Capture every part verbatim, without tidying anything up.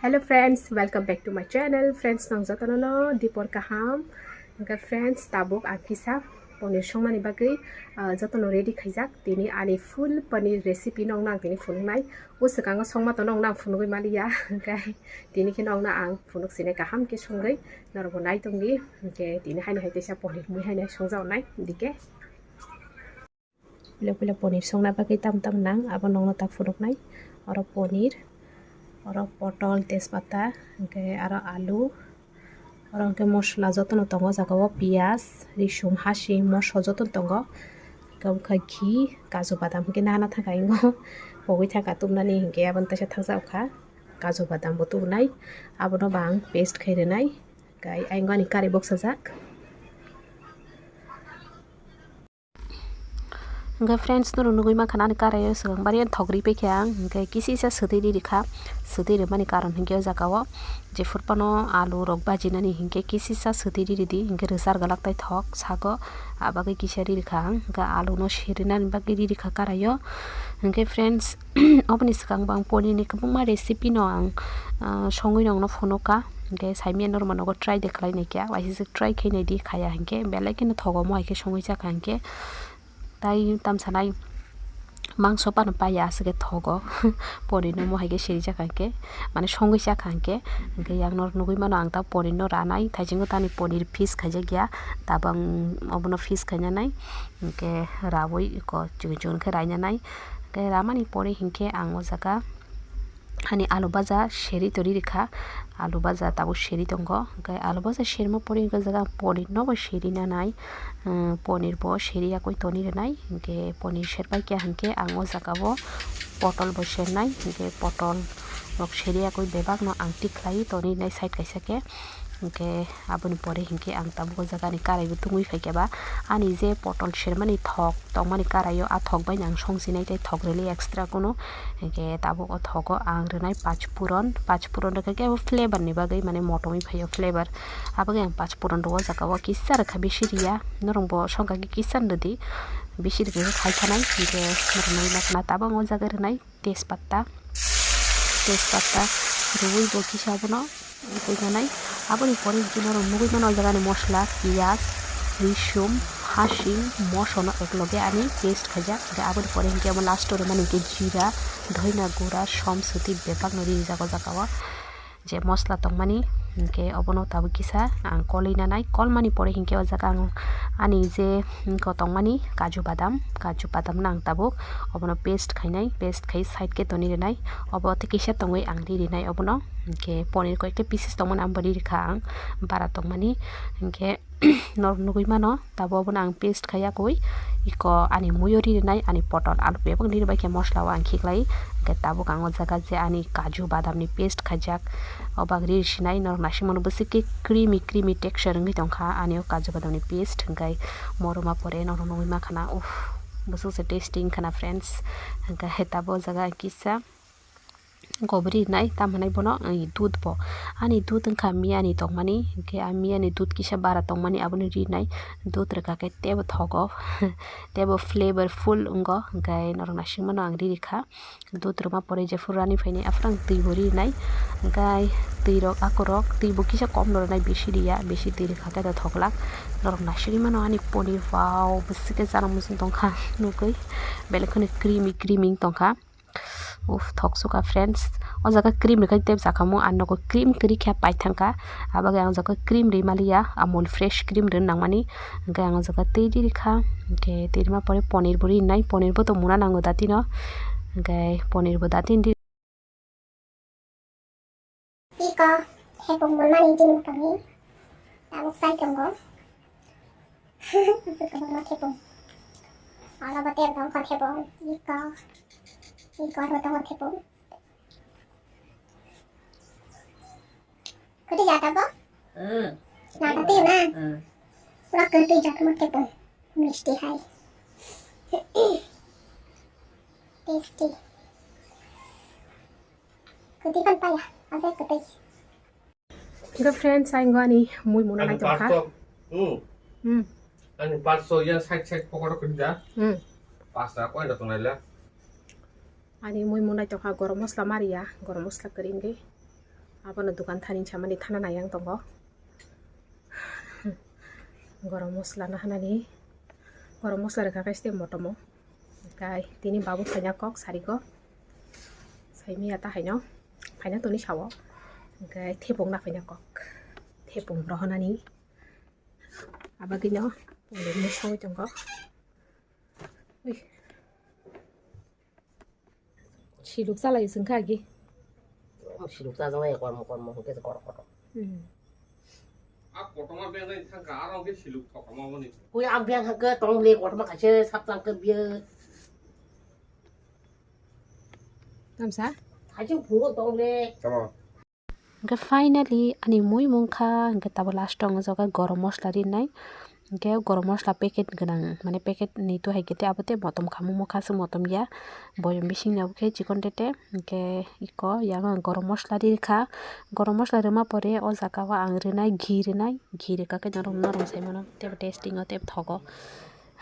Hello friends, welcome back to my channel. Friends, nang jotono no dipor kaham. Hwnkhe friends, tabuk ang kisa ponir songnani bagwi, ah, jotono ready khaijak. Tini ani full ponir recipe no ang tini phunuknai. O swkango songma tono ang phunugwi maliya. Hwnkhe tini khe no ang phunuk sinai kaham khe songwi norokbo nai tongdi. Hwnkhe tini haino hai teisa ponir mui haino hai songjaknai dike. Pila pila ponir songna bagwi tam tam nang, abo nokno tak phunuknai. Oro ponir, oro potol, tejpata, hwnkhe aro alu, oro hwnkhe mosla jotono tongo o jaga o, piyaj, risum, hasing, moso jotono tongo. Hwnkhe omo khe ghee, kaju badam hwnkhe nana thangkha ingo pogwi thangkha tubunani, hwnkhe aboni teisa thangjakha kaju badam bo tubunai, abono bo ang paste khai rwnai. Hwnkhe ayang ani karai boksajak. Hwnkhe friends, norok nugwi mankha ani karai o swkang bari thok ri paikha ang, hwnkhe kisa kisa swtwi ri rikha. Swtwi rwmani karon hwnkhe o jaga o jephuru phano alu rok bajinani hwnkhe kisa kisa swtwi ri ridi, hwnkhe rwchar gwlak tai thok sago, abagwi kisa ri rikha ang. Hwnkhe alu no serinani bagwi ri rikha karai o. Hwnkhe friends, oboni swkang bo ang ponir ni kwbangma recipe no ang, ah, songwi nongno phunukha. Hwnkhe saimanya norok mano try de khlai naikha, waisa se try khai naidi, khaya hwnkhe belai kheno thogo, omo hai khe songwi chakha hwnkhe. Tai tamsa nai mangso phano paiya, aswk khe thogo. Ponir no omo hai khe seri chakha hwnkhe, mane songwi chakha hwnkhe. Hwnkhe yang norok nugwi mano ang ta ponir no ranai, thaichingno tani ponir piece khaijakya, tabang obono piece khainanai, hwnkhe rawi iko chikon chikon khe rainanai. Hwnkhe ramani pore hwnkhe ang o jaga ani alu baja seri tori rikha, alu baja tabuk seri tongo. Hwnkhe alu baja serima pore hwnkhe jaga ang ponir no bo seri nanai, eh, ponir bo seri yakui toni rwnai. Hwnkhe ponir serpai khe hwnkhe ang o jaga o potol bo sernai, hwnkhe potol rok seri yakui bebak no ang tikhlai toni rwnai side kaisa khe. Hwnkhe aboni pore hwnkhe ang tabuk o jaga ni karai bo tungwi phaikha ba, ani je potol sermani thok tongmani karai o, a thok bai no ang songsinai tei thok rwli extra kunu. Hwnkhe tabuk o thogo ang rwnai pachpuron, pachpuron rwkha khe abo flavor ni bagwi, mane motomwi phaio flavor, abagwi ang pachpuron rwo o jaga o kisa rwkha, bisi riya, norok bo songkha khe kisa rwdi, bisi rwkha khe khai thanai, hwnkhe norok nugwi mankha na tabuk ang o jaga rwnai. Tejpatta, tejpatta rwui bo kisa abono twi nanai. Aboni pore hwnkhe norok nugui mano o jaga ni mosla, piyaj, risum, hasing, moso no ekloge ani paste khaijak. Hwnkhe aboni pore hwnkhe omo last o rwmani hwnkhe jira, dhoina gura, som, swtwi bebak no rijak o jaga o. Je mosla tongmani, hwnkhe obono tabuk kisa ang kolwi nanai. Kolmani pore hwnkhe o jaga ang ani je, hmm, ko tongmani kaju badam, kaju badam no ang tabuk obono paste khainai, paste khai side khe toni rwnai. Obo tei kisa tongwi ang ri rinai obono. Hwnkhe ponir koi ekta pieces tongmani, ang bo ri rikha ang bara tongmani. Hwnkhe norok nugui mano, tabuk obono ang paste khai yakui iko ani muiyo ri rinai, ani potol alu bebak ni ri bai khe mosla o ang khiklai. Hwnkhe tabuk ang o jaga je ani kaju badam ni paste khaijak, o bak ri sinai norok naising mano, bwswk khe creamy creamy texture wngwi tongkha ani o kaju badam ni paste. Hwnkhe moroma pore norok nugui mankha na, uff, bwswk se tasty wngkha na friends. Hwnkhe tabuk o jaga ang kisa. Gobri nai, tam hinai bono, eh, dudh bo. Ani dudh wngkha miyani tongmani, hwnkhe a miyani dudh kisa bara tongmani, abono rinai. Dudh rwkha khe teibo thogo, teibo flavorful wngo, hwnkhe norok naising mano ang ri rikha. Dudh rwma pore jephuru rani phainai, aphuru ang twi bo rinai. Hwnkhe twi rok, akorok twi bo kisa kom no rwnai, bisi riya, bisi twi rwkha khe tho thoglak. Norok naisingwi mano ani ponir, wow, bwswk khe chana muchung tongkha nugui, belai kheno creamy creamy wng tongkha. Uff, thok sukha friends. O jaga cream rwkha tei jakhamung, ang nogo cream kwrwi khe paithangkha. Abagwi ang o jaga cream rwi maliya, Amul fresh cream rwna nangmani. Hwnkhe ang o jaga twi ri rikha. Hwnkhe twi rima pore ponir bo rinai, ponir bo to muna nango datino. Hwnkhe ponir bo datini ri- Iko, hepung bulmani jini bwtangni tabuk sai tongo. Kwbangma thepung. Oro bo tei tongo thepung. Iko. Iko aro tongo thepung. Kwtwi jata bo? Hmm. Nata twi na? Hmm. Pura kwtwi jatmo thepung. Misti hai. Tasty. Kwtwi phan paya. Ajai kwtwi. Hwnkhe friends, ang ani mui muna nai tongkha. Hmm. Ani parso yang side side pokoro kerja. Hmm. Pasta koi na tonglai la. Ani mui muna nai tongkha, gorom mosla mariya, gorom mosla kwrwi wngwi. Abono dukan thani samani thana nai ang tongo. Gorom mosla no hanani. Gorom mosla rwkha khe site motomo. Kai tini babu phaina kok sarigo. Saimiya ta haino. Phaina toni sao. Kai thepung na phaina kok. Thepung rohonani. Abagino. Pungni sawi tongo. Ui. Siluk chalai sengkha agi. Siluk chajaknai kormo kormo hwnkhe se korok korok. Hmm. A kotorma beng nai thangkha, aro hwnkhe siluk thokma mani. Ui, ang beng hwnkhe tong le kotorma kaisa sap chang khe biya. Tamsa? Kaisa phungo tong le. Tamo. Hwnkhe finally ani mui mungkha, hwnkhe tabuk last o ang o jaga gorom mosla rinai. Hwnkhe gorom mosla packet gwnang, mane packet ni tu hai khe tei abo tei motom kha, momo kha se motom ya. Boyam bising ni abo khe chikon tete, hwnkhe iko yang ang gorom mosla rikha. Gorom mosla rwma pore o jaga o ang rwnai ghee rwnai, ghee rwkha khe norok, norok sai mano teibo tasting o teibo thogo.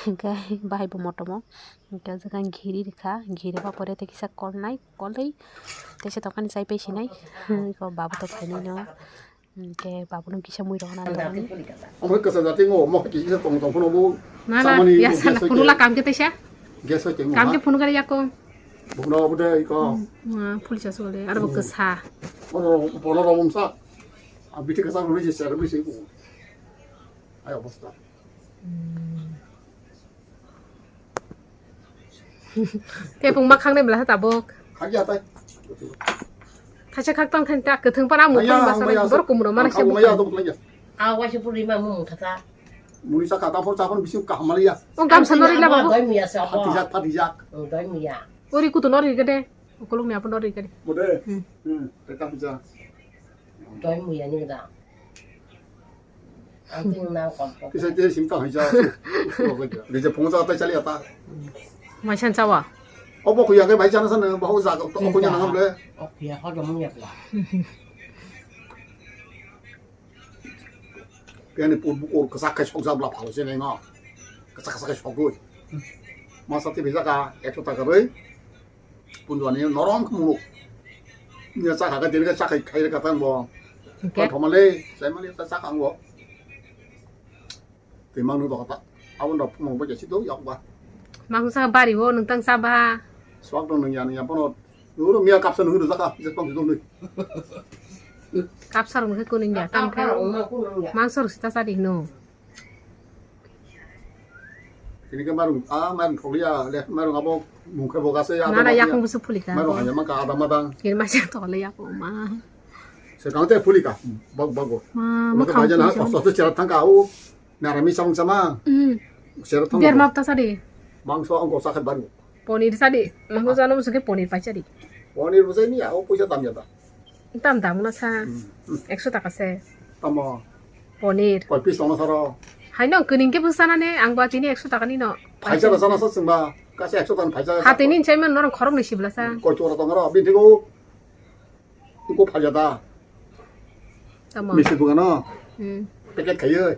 Hwnkhe bahai bo motom o. Hwnkhe o jaga ang ghee ri rikha, ghee rwma pore tei kisa kolnai, kolwi teisa tokani chai pai sinai. Iko babu to phainai no. Hwnkhe babu no kisa mui rohorna nangmani. Omo khe kwcham jati ngo, omo khe kisa tong tong phano bo. Na, na, samani ya bo sana gas phunula hoite. Kam khe teisa. Gas hoite ngo, kam ha? Khe phunu gari yako. Bukhno obo de iko. Hmm, hmm, police asuk le, aro bo kwsa. Ono bono romsa. A bithi kwsa rwi se, se rwi se ko. Ai obostha. Hmm. Tepung ma khangnai bwla ha tabuk. Khakya tai. Thaisa khak tang thani ta kwthwng pana mukung basa bai bor kumro mana se bukung. A waisa puri ma mung thata. Muni sa khata phor chapon bisi kaham maliya. O gamsa nori la babu. Doi miya se apa? Phatijak, phatijak. Doi miya. Ori kutu nori gede. Ukulung ni apo nori gede. Mode. Hmm. Hmm. Teta pija. Doi miya ni da. Ang tin na kom. Kisa te sim ta haja. Nije phone ta chali ata. Mai san chawa. Obo kuya ke bai chana san ba ho ja ko kuya na ngamle. O kuya ho jomung ya la. Piani pur bukur kesak kai sok jabla phalo se nai no. Kesak kesak kai sok goi. Masa te bija ka ekso taka roi. Punjwani norom khe munu. Nya chakha khe, tini khe chakhai khai rwkha tang bo. Hwnkhe? Kothoma le, chaimani ta chakha ang bo. Twi mangno doka ta. Aboni rok phumang bai kaisa do yok ba. Mangsa bari o nwng tang cha ba. Swak no nwng ya, nwng ya bono. Nuru miya kapsa nwng rwjak kha, je tong tong nwi. Kapsa rok nwng khe kunui ya, tang khe. Mangsa rok sita cha di hino. Tini khe marung, ah, marung thokliya, le, marung abo mungkhe bo gase, ah, nana yakung busu phulika. Marung hanya maka ada madang. Kini masa thokle yakung ma. Se kang te phulika, bag, bago. Ma, ma kha bajan ha, kosto to chera thangka, o, nara mi samung sama. Hmm. Chera thangka. Biar map ta sadi. Mangso ang kosa khe baru. Ponir sadi, mangso jano musu khe ponir pai sadi. Ponir bujai ni, o puisa tam ya ta. Tam dam na sa. Hmm. Ekso taka se. Tamo. Ponir. Koi piece tongna saro. Haino kini khe bwsana ne ang ba tini ekso taka ni no. Phaisa da sana sa sengba. Kasi ekso tan phaisa. Ha tini chai man norong khorok ni sibla sa. Koi chora tong ro bini go. Ko phaisa da. Tamo. Misi dugan no. Hmm. Packet khaiye.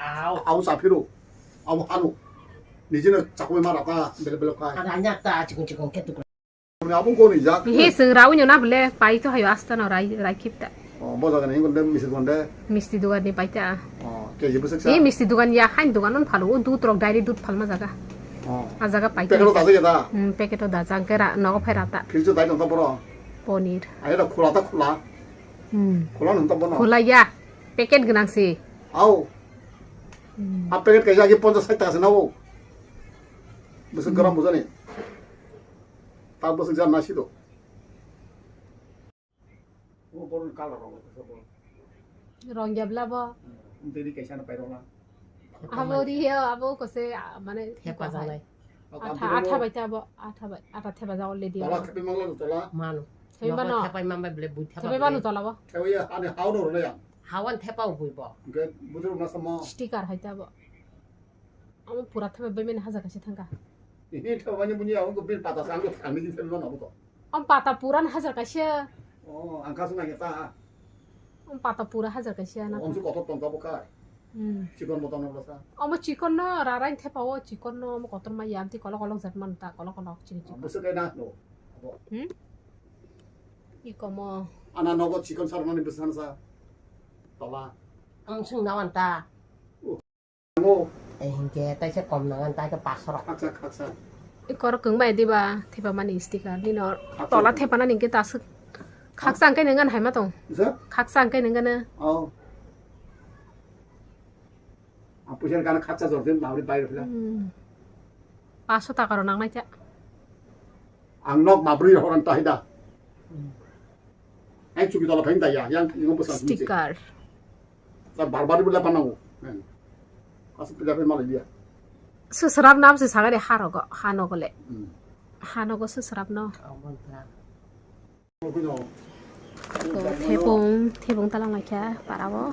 Au. Au sa phiro. Au hanu. Nijino chakoi mara ka bele bele ka. Ada anya ta chikon chikon khe tu. Abung ko ni jak. He sing rawi nyo na bole pai to hayo asta no rai rai kip ta. Oh, bo jaga ni ngon de misti dugan de. Misti dugan ni pai ta. Oh, K G bwswk sa. He misti dugan ya hain dugan on phalo o dud rok dairi dud phalma jaga. Oh. A jaga pai ta. Packet o da jaga da. Hmm, packet o da jang ke ra nogo phai ra ta. Fridge o dai tong ta boro. Ponir. Ayo da khula ta khula. Hmm. Khula nang ta bono. Khula ya. Packet gwnang si. Au. Hmm. A packet kaisa agi ponchas sait taka se na o. Bwswk gram bujani. Ta bwswk jan nasi do. O borok ni colour rok khe bo. Rong ya bla bo. Hmm, tini kaisa na pairok na. Abo ri he, abo kose, ah, mane thepa jalai. Atha, atha bai ta bo, atha bai, atha thepa ja already. Tola thepai mangla no tola. Mano. Thepai mano. Thepai mambai bole bui thepa. Thepai mano tola bo. Thepai ya, ani hao no rona ya. Hawan thepa bui bo. Ge budur na samo. Sticker hai ta bo. Amo pura thangba bai mani hajar kaisa thangka. Ini thangba ni bunya amo bin pata sa ang thangni jin thangba na buto. Am pata pura na hajar kaisa. Oh, ang kasu na ta. Am pata pura hajar kaisa na. Om su kotor tongka bo kai. Hmm. Chikon bo tongna sa. Amo chikon no rarai thepa o chikon no amo kotor ma yam ti kolok kolok jat man ta kolok kolok chini chikon. Busu kai na no. Abo. Hmm? Iko mo Ana nogo chikon sarnani bwskansa. Tola. Ang sung nawan ta. Ano. Eh, hingke taisa kom nangan ta ke pasoro. Khaksa, khaksa. I kor kung bai diba, thiba mani sticker ni no. Khaksa. Tola thepa nani hingke tasuk. Khaksa hingke nenggan hai ma tong. Sa? Khaksa hingke nenggan. Oh. Ang puisa ni gana khaksa jor din, mabri bai rwphila. Hmm. Paso taka rw nangnai cha. Ang nok mabri horan tahida. Hmm. Ang chuki tola phain da ya, yang yang bwsa sumsi. Sticker. Sa bar bar bula panango. Hmm. Kasu pila phain malai dia. Susrap nam se sagari harogo, hanogo le. Hmm. Hanogo susrap no. Ang mantra. To, thepung, thepung talang laikha, parabo.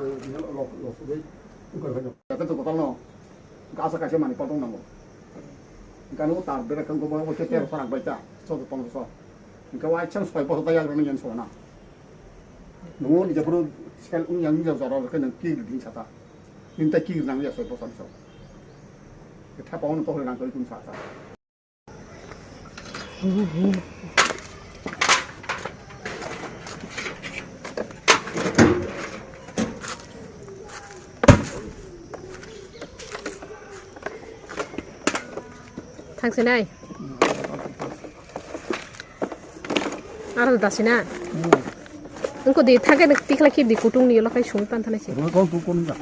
Asa kaisa mani paltong nango. Gano tar bera kang gobo oke ter sorak baita, sodo pon so. Gawai chang soi boso daya rani yan sona. Nungo ni japuru sel un yang ni jora ke nang ki din sata. Inta ki nang ya soi boso so. Thepung to nang ko kun sata. Thangsinai. Aro dasina. Engko di thake nek tikla kip di kutung ni yolo kai sumi pan thanai si. Oro kau tu kon ja.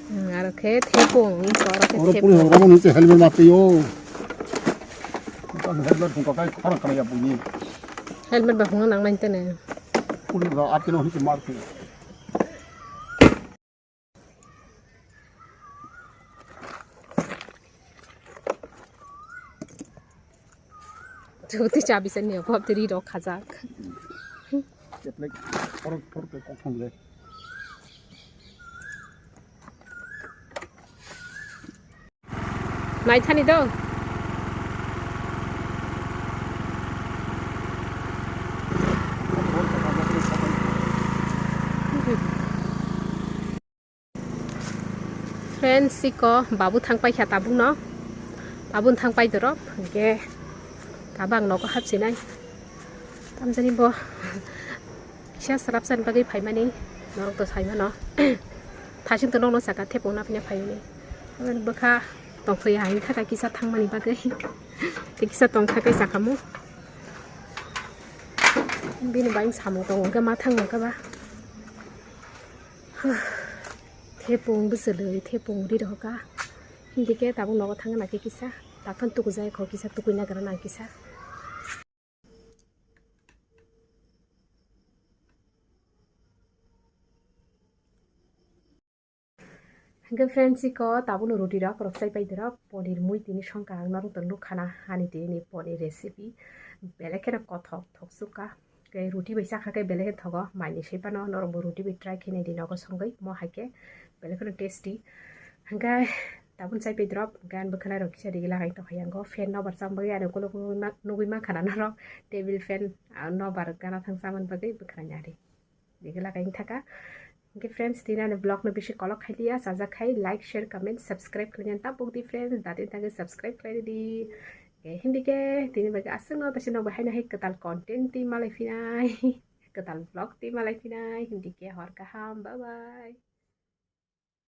Hmm, aro khe thepung, oro khe oro thepung. Puri oro mo ni helmet ma tiyo. Kan helmet phung kai khara khara ya bunyi. Helmet ba phung nang nang tene. Puri ro ati no hiti mar tu. Chuti chabi sani pop tiri rok khajak. Keplek, porok, porok, kok thang le. Naithani do. Friends, siko babu thang paikha tabukno. Babu thang pai dorop, hingke tabang nogo hapsinai. Tamjani bo. Kisa srapsa ni bagwi phaimani, norok to saimano. Thasing to nokno saka thepung naphina phaimani. Aboni bwkha tongthoi hai thaka kisa thangmani bagwi. Tei kisa tongthakhe sakamo. Bini bai samung tongo khe ma thangmung khe ba. Thepung bwswlwi, thepung ri rohoka. Hindi khe tabuk nogo thangna khe kisa. Takhan tukujai kho kisa, tukui nagra nang kisa. Hingke friends, iko tabukno roti rok, rok chai pai dorok, ponir mui tini songkha ang norok to nukha na, ani tini ponir recipe, belai kheno kothok, thok sukha, ke roti bai chakha khe belai khe thogo, mai ni sai phano norok bo roti bai try khe nai di nogo songwi, mo hai khe belai kheno tasty, hingke tabuk chai pai dorok, hingke ani bwkhwnai rok kisa digi lagai tongkha yango, fan nobar cham bagwi ani ukuluk nugui ma-, nugui mankha na norok, table fan, ah, nobar gana thang chamani bagwi bwkhwnai ni ari. Digi lagai thaka. Hingke friends, tini ani vlog no bisi kolok khai liya, sajak khai, like, share, comment, subscribe khlaina tabuk di friends, dati tagi subscribe khlai di. Hingke hindi khe, tini bagwi aswk no, tasi no bahai no hai kwtal content twi malai phinai, kwtal vlog twi malai phinai, hindi khe hor kaham, bye bye.